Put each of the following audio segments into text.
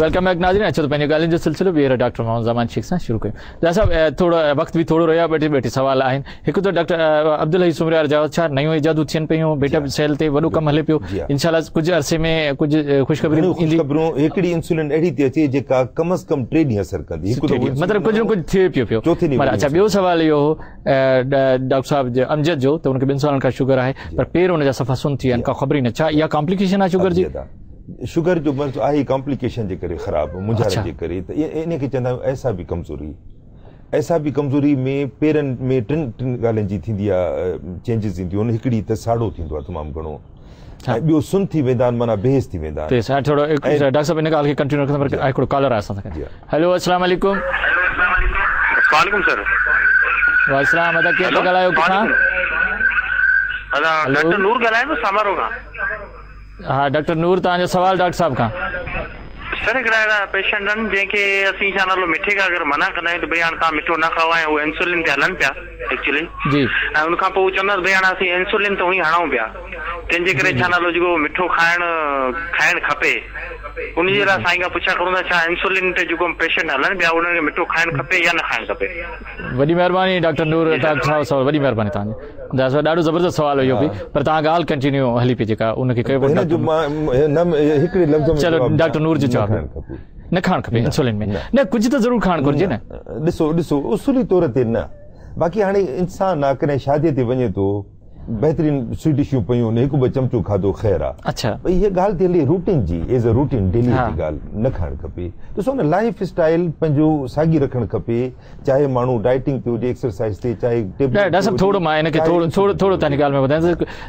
Welcome back ناظرين اچو ته پنهنجي ڳالهين جو سلسلو ٻيهر ڊاڪٽر محمد زمان شيخ سان شروع ڪيون. ڊاڪٽر صاحب ٿورو وقت به ٿورو رهيو آهي ٻه ٽي ٻه ٽي سوال آهن هڪ ته ڊاڪٽر عبدالحئي سومري وارو چيو ڇا نيون ايجادون ٿين پيون بيٽا سيل تي وڏو ڪم هلي پيو انشاء الله ڪجهه عرصي ۾ ڪجهه خوشخبري ايندي. خوشخبريون هڪڙي انسولين اهڙي ٿي اچي جيڪا ڪم از ڪم 3 ڏينهن اثر ڪندي هڪ دفعو مطلب ڪجهه نه ڪجهه ٿئي پيو پيو چوٿين ڏينهن. اڇا ٻيو سوال اهو هو ڊاڪٽر صاحب امجد جو ته ان کي 2 سالن کان شگر آهي پر پير ان جا صفا سن ٿي ويا آهن ڪا خبر ئي نه ڇا اها ڪامپليڪيشن آهي شگر جي؟ شگر جو مرض آهي ڪامپليڪيشن جي ڪري خراب مونجهاري جي ڪري ته ان کي چوندا آهيون اعصابي ڪمزوري. اعصابي ڪمزوري ۾ پيرن ۾ ٽن ٽن ڳالهين جي ٿيندي آهي چينجز اينديون آهن هڪڙي ته ساڙو ٿيندو آهي تمام گهڻو ۽ ٻيو سن ٿي ويندا آهن معنيٰ بيحس ٿي ويندا آهن. ٿورو ڊاڪٽر صاحب ان ڳالهه کي ڪنٽينيو رکندا پر هڪڙو ڪالر آهي اسان سان گڏ. هيلو السلام عليڪم. وعليڪم سر. وعليڪم السلام ادا ڪير ٿا ڳالهايو ڪٿان؟ ادا ڊاڪٽر نور ڳالهايان ٿو سامارو کان. ها ڊاڪٽر نور توهان جو سوال ڊاڪٽر صاحب کان. سر هڪڙا اهڙا پيشنٽ آهن جنهن کي اسين ڇا نالو مٺي کان اگر منع ڪندا آهيون ته ڀئي هاڻ توهان مٺو نه کائو ۽ هو انسولين تي هلن پيا ايڪچولي جي ۽ ان کان پوء هو چوندا ڀئي هاڻ اسين انسولين ته هونئن هڻون پيا تنهن جي ڪري ڇا نالو جيڪو مٺو کائڻ کائڻ کپي ان جي لاء سائين کان پڇا ڪرون ٿا ڇا انسولين تي جيڪو پيشنٽ هلن پيا انهن کي مٺو کائڻ کپي يا نه کائڻ کپي. وڏي مهرباني ڊاڪٽر نور ڊاڪٽر صاحب سوال وڏي مهرباني توهان جي ڊاڪٽر صاحب ڏاڍو زبردست سوال هيو به پر توهان ڳالهه ڪنٽينيو هلي پئي جيڪا ان کي ڪيو هن جو مان نه هڪڙي لفظ ۾ چلو ڊاڪٽر نور جو جواب نه کائڻ کپي انسولين ۾ نه ڪجهه ته ضرور کائڻ گهرجي نه ڏسو ڏسو اصولي طور تي نه باقي هاڻي انسان آ ڪڏهن شادي تي وڃي ٿو بهترين سويٽ ڊشون پيون هڪ ٻه چمچو کاڌو خير آ اڇا ڀئي هي ڳالهه ٿي هلي روٽين جي ايز ا روٽين ڊيلي جي ڳالهه نه کائڻ کپي ڏسو نه لائف اسٽائل پنهنجو ساڳي رکڻ کپي چاهي ماڻهو ڊائٽنگ تي هجي ايڪسرسائز تي چاهي ٽيبليٽ تي ڊاڪٽر صاحب ٿورو مان ان کي ٿورو ٿورو ٿورو تنهنجي ڳالهه ۾ وڌايان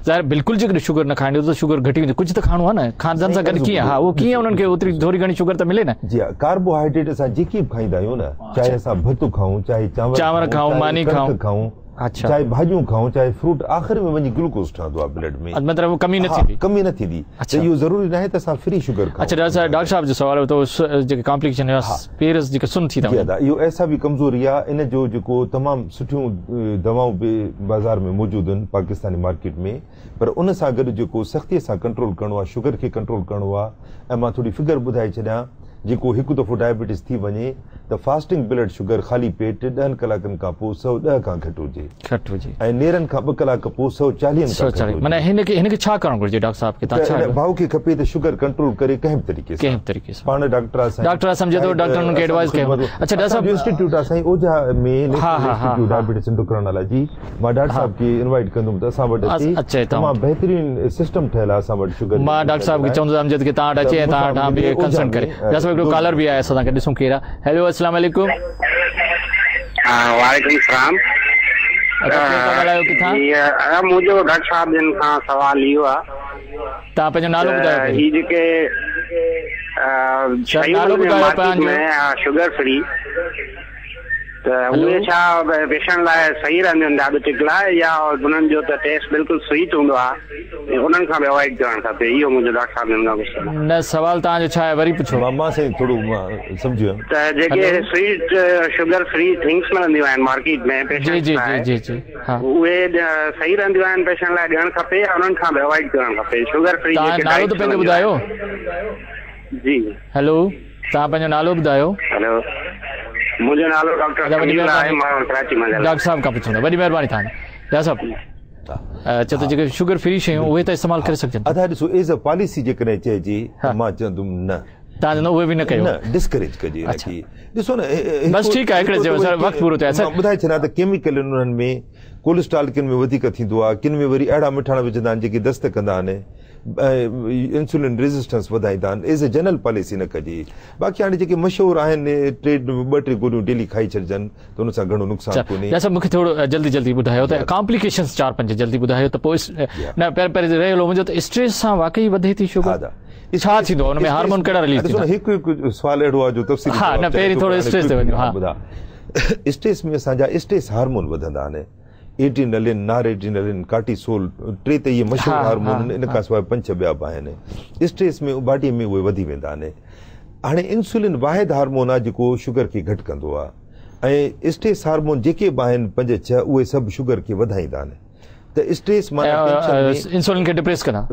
ظاهر بلڪل جيڪڏهن شگر نه کائيندو ته شگر گهٽي ويندي ڪجهه ته کائڻو آ نه کاڌن سان گڏ ڪيئن ها اهو ڪيئن انهن کي اوتري ٿوري گهڻي شگر ته ملي نه جي ها ڪاربوهائيڊريٽ اسان جيڪي به کائيندا آهيون نه چاهي اسان ڀت کائون چاهي چانور کائون ماني کائون اڇا چاهي ڀاڄيون کائون چاهي فروٽ آخر ۾ وڃي گلوڪوز ٺهندو آهي بلڊ ۾ مطلب ڪمي نه ٿيندي ڪمي نه ٿيندي ته اهو ضروري ناهي ته اسان فري شگر کائون اڇا ڊاڪٽر صاحب ڊاڪٽر صاحب جو سوال هو ته جيڪي ڪامپليڪيشن هيا پير جيڪي سن ٿي ٿا وڃن اهو اعصابي ڪمزوري آهي ان جو جيڪو تمام سٺيون دوائون به بازار ۾ موجود آهن پاڪستاني مارڪيٽ ۾ پر ان سان گڏ جيڪو سختي سان ڪنٽرول ڪرڻو آهي شگر کي ڪنٽرول ڪرڻو آهي ۽ مان ٿوري فگر ٻڌائي ڇڏيان جيڪو هڪ دفعو ڊائبيٽس ٿي وڃي ته فاسٽنگ بلڊ شگر خالي پيٽ ڏهن ڪلاڪن کان پوء 110 کان گهٽ هجي گهٽ هجي ۽ نيرن کان 2 ڪلاڪ پوء 140 کان گهٽ هجي. معنيٰ هن کي هن کي ڇا ڪرڻ گهرجي ڊاڪٽر صاحب کي تان ڇا ته ڀائو کي کپي ته شگر ڪنٽرول ڪري ڪنهن به طريقي سان ڪنهن به طريقي سان پاڻ ڊاڪٽر آ سائين ڊاڪٽر آ سمجهي ٿو ڊاڪٽر هن کي ايڊوائز ڪيو اڇا ڊاڪٽر صاحب اسان جو انسٽيٽيوٽ آ سائين اوجها ۾ نيشنل انسٽيٽيوٽ ڊائبيٽس انڊوڪرانالاجي مان ڊاڪٽر صاحب کي انوائيٽ ڪندم ته اسان وٽ اچي تمام بهترين سسٽم ٺهيل آهي اسان وٽ شگر مان ڊاڪٽر صاحب کي چوندس امجد کي توهان وٽ اچي ۽ توهان وٽان به ڪنسلٽ ڪري ڊاڪٽر صاحب هڪڙو ڪالر به آهي اسان سان گڏ ڏسون ڪير آهي هيلو السلام عليڪم وعليڪم السلام ادا ڪير ٿا ڳالهايو ڪٿان جي ادا منهنجو ڊاڪٽر صاحب جن کان سوال اهو آهي توهان پنهنجو نالو ٻڌايو هي جيڪي شيون مارڪيٽ ۾ شگر فري ته اهي ڇا پيشنٽ لاء صحيح رهنديون آهن ڊائبيٽڪ لاء يا انهن جو ته ٽيسٽ بلڪل سويٽ هوندو آهي انهن کان به اوائڊ ڪرڻ کپي اهو منهنجو ڊاڪٽر صاحب جن کان ڪوئسچن آهي. نه سوال توهان جو ڇا آهي وري پڇو. مان سائين ٿورو مان سمجهي ويم. ته جيڪي سويٽ شگر فري ٿنگس ملنديون آهن مارڪيٽ ۾ پيشنٽس لاء جي جي جي ها اهي صحيح رهنديون آهن پيشنٽ لاء ڏيڻ کپي يا انهن کان به اوائڊ ڪرڻ کپي شگر فري توهان جيڪي نالو ته ڊائٽس پنهنجو ملنديون ٻڌايو. آهن جي. هيلو. توهان پنهنجو نالو ٻڌايو. هيلو منهنجو نالو ڊاڪٽر ادا وڏي سميع الله آهي مهرباني مان ڪراچي مان ڳالهايان ڊاڪٽر صاحب کان پڇون ٿا وڏي مهرباني توهان جي ڊاڪٽر صاحب چئو ته جيڪي شگر فري شيون اهي ته استعمال ڪري سگهجن ادا ڏسو ايز ا پاليسي جيڪڏهن چئجي ته مان چوندم نه توهان چوندو اهي به نه ڪيو نه ڊسڪريج ڪجي ان کي ڏسو نه بس ٺيڪ آهي هڪڙي چيو سر وقت پورو ٿيو آهي سر مان ٻڌائي ڇڏيان ته ڪيميڪل انهن ۾ ڪوليسٽرال ڪن ۾ وڌيڪ ٿيندو آهي ڪن ۾ وري اهڙا مٺاڻ وجهندا آهن جيڪي دست ڪندا آهن ۽ انسولين ريزسٽنس وڌائيندا آهن ايز اي جنرل پاليسي نه ڪجي باقي هاڻي جيڪي مشهور آهن ٽي ٻه ٽي گوريون ڊيلي کائي ڇڏجن ته ان سان گهڻو نقصان ڪونهي. ڊاڪٽر صاحب مونکي ٿورو جلدي جلدي ٻڌايو ته ڪامپليڪيشنز چار پنج جلدي ٻڌايو ته پوء نه پهرين پهرين رهيل هو منهنجو ته اسٽريس سان واقعي وڌي ٿي شگر ڇا ٿيندو ان ۾ هارمون ڪهڙا رليز ٿيندا هڪ هڪ سوال اهڙو آهي جو تفصيلي ها نه پهرين ٿورو اسٽريس تي وڃو ها ٻڌا اسٽريس ۾ اسان جا اسٽريس هارمون وڌندا آهن ايڊرينلين، نار ايڊرينلين، ڪارٽيسول، ٽي ته اهي مشهور هارمون آهن، ان کان سواء پنج ڇهه ٻيا به آهن. اسٽريس ۾ باڊي ۾ اهي وڌي ويندا آهن. هاڻي انسولين واحد هارمون آهي جيڪو شگر کي گهٽ ڪندو آهي ۽ اسٽريس هارمون جيڪي به آهن پنج ڇهه اهي سڀ شگر کي وڌائيندا آهن. ته اسٽريس معنيٰ ٽينشن ۾. انسولين کي ڊپريس ڪندا.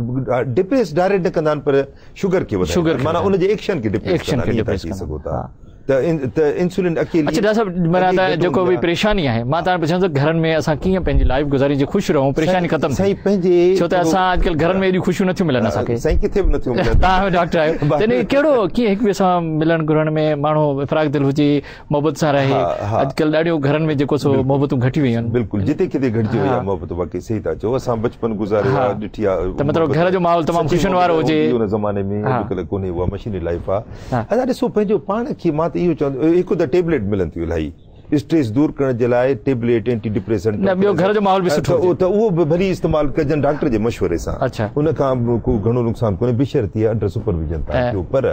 ڊپريس ڊائريڪٽ نه ڪندا آهن پر شگر کي وڌائيندا آهن معنيٰ ان جي ايڪشن کي ڊپريس ڪندا آهن ائين ٿا چئي سگهو ٿا ته انسولين اڪيلي. اڇا ڊاڪٽر صاحب معنيٰ ته جيڪو به پريشاني آهي مان توهان پڇان ٿو گهرن ۾ اسان ڪيئن پنهنجي لائيف گذاريون جي خوش رهون پريشاني ختم ٿئي. سائين پنهنجي ڇو ته اسان اڄڪلهه گهرن ۾ ايڏيون خوشيون نٿيون ملن اسان کي. سائين ڪٿي به نٿيون ملن. توهان به ڊاڪٽر آهيو ته ان ڪهڙو ڪيئن هڪ ٻئي سان ملڻ گهلڻ ۾ ماڻهو فراخ دل هجي محبت سان رهي اڄڪلهه ڏاڍيون گهرن ۾ جيڪو سو محبتون گهٽي ويون آهن. بلڪل جتي ڪٿي گهٽجي وئي آهي محبت واقعي صحيح ٿا چئو اسان بچپن گذاريو آهي ڏٺي آهي ته مطلب گهر جو ماحول تمام خوشين وارو هجي ان زماني ۾ اڄڪلهه ڪونهي اها مشيني لائيف آهي ادا ڏسو پنهنجو پاڻ کي مان ته اهو چوندو هڪ ته ٽيبليٽ ملن ٿيون الاهي اسٽريس دور ڪرڻ جي لاء ٽيبليٽ اينٽي ڊپريسنٽ نه ٻيو گهر جو ماحول به سٺو هجي ته اهو به ڀلي استعمال ڪجن ڊاڪٽر جي مشوري سان ان کان ڪو گهڻو نقصان ڪونهي بشرط انڊر سپرويزن تان ٿيو پر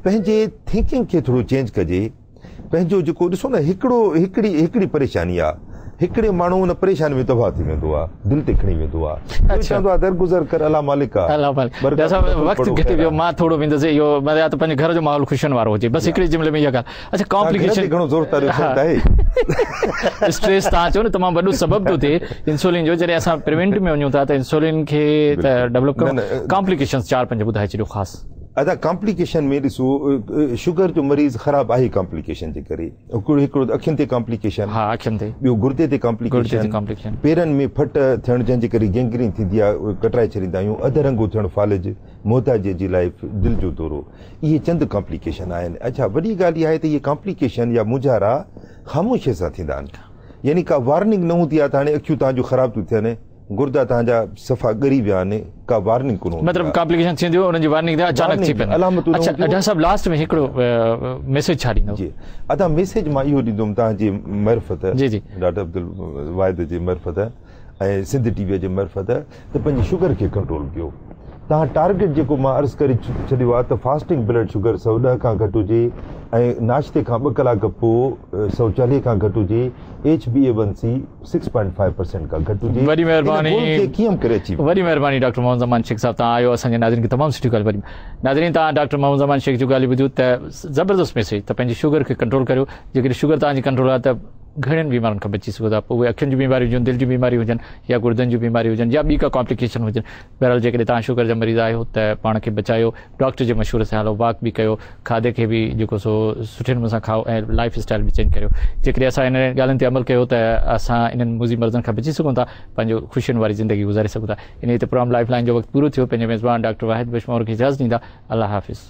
پنهنجي ٿنڪنگ کي ٿورو چينج ڪجي پنهنجو جيڪو ڏسو نه هڪڙو هڪڙي هڪڙي پريشاني آ هڪڙي ماڻهو ان پريشاني ۾ تباهه ٿي ويندو آ دل تي کڻي ويندو آ اهو چوندو آ درگذر ڪر الله مالڪ آ الله مالڪ ڊاڪٽر صاحب وقت گهٽ ويو مان ٿورو ويندس اهو مطلب ته پنهنجي گهر جو ماحول خوشين وارو هجي بس هڪڙي جملي ۾ اها ڳالهه اڇا ڪامپليڪيشن گهڻو زور ٿا ڏيو صحت آهي اسٽريس توهان چئو نه تمام وڏو سبب ٿو ٿئي انسولين جو جڏهن اسان پريونٽ ۾ وڃون ٿا ته انسولين کي ته ڊولپ ڪرڻو ڪامپليڪيشنز 4 5 ٻڌائي ڇڏيو خاص ادا ڪامپليڪيشن ۾ ڏسو شگر جو مريض خراب آهي ڪامپليڪيشن جي ڪري هڪڙو هڪڙو ته اکين تي ڪامپليڪيشن ها اکين تي ٻيو گردي تي ڪامپليڪيشن پيرن ۾ ڦٽ ٿيڻ جنهن جي ڪري گينگرين ٿيندي آهي ڪٽرائي ڇڏيندا آهيون اڌ رنگو ٿيڻ فالج محتاجي جي لائف دل جو دورو اهي چند ڪامپليڪيشن آهن اڇا وڏي ڳالهه اها آهي ته اهي ڪامپليڪيشن يا مونجهارا خاموشي سان ٿيندا آهن يعني ڪا وارننگ نه هوندي آهي ته هاڻي اکيون توهان جون خراب ٿيون ٿين گردا توهان جا صفا ڳري ويا آهن ڪا وارننگ ڪونه هوندي مطلب ڪامپليڪيشن ٿينديون انهن جي وارننگ اچانڪ ٿي پوندي علامتون اڇا ڊاڪٽر صاحب لاسٽ ۾ هڪڙو ميسيج ڇا ڏيندو جي ادا ميسيج مان اهو ڏيندم توهان جي معرفت جي جي ڊاڪٽر عبدالواحد جي معرفت ۽ سنڌ ٽي وي جي معرفت ته پنهنجي شگر کي ڪنٽرول ڪيو توهان ٽارگيٽ جيڪو مان عرض ڪري ڇڏيو آهي ته فاسٽنگ بلڊ شگر 110 کان گهٽ هجي ۽ ناشتي کان 2 ڪلاڪ پوء 140 کان گهٽ هجي H B A one C 6.5% کان گهٽ هجي. وڏي مهرباني ان گول کي ڪيئن ڪري اچيو. وڏي مهرباني ڊاڪٽر محمد زمان شيخ صاحب توهان آيو اسان جي ناظرين کي تمام سٺيون ڳالهيون ٻڌايون ناظرين توهان ڊاڪٽر محمد زمان شيخ جون ڳالهيون ٻڌيون ته زبردست ميسيج ته پنهنجي شگر کي ڪنٽرول ڪريو جيڪڏهن شگر توهان جي ڪنٽرول آهي ته گهڻين بيمارين کان بچي سگهو ٿا پوء اهي اکين جون بيماريون هجن دل جون بيماريون هجن يا گردن جون بيماريون هجن يا ٻي ڪا ڪامپليڪيشن هجن بهرحال جيڪڏهن توهان شگر جا مريض آهيو ته پاڻ کي بچايو ڊاڪٽر جي مشوري سان هلو واڪ به ڪيو کاڌي کي به جيڪو سو سٺي نموني سان کائو ۽ لائف اسٽائل به چينج ڪريو جيڪڏهن اسان انهن ڳالهين تي عمل ڪيو ته اسان انهن موذي مرضن کان بچي سگهون ٿا پنهنجو خوشين واري زندگي گذاري سگهون ٿا انهي تي پروگرام لائف لائن جو وقت پورو ٿيو پنهنجي ميزبان ڊاڪٽر واحد بخش مهر کي اجازت ڏيندا الله حافظ.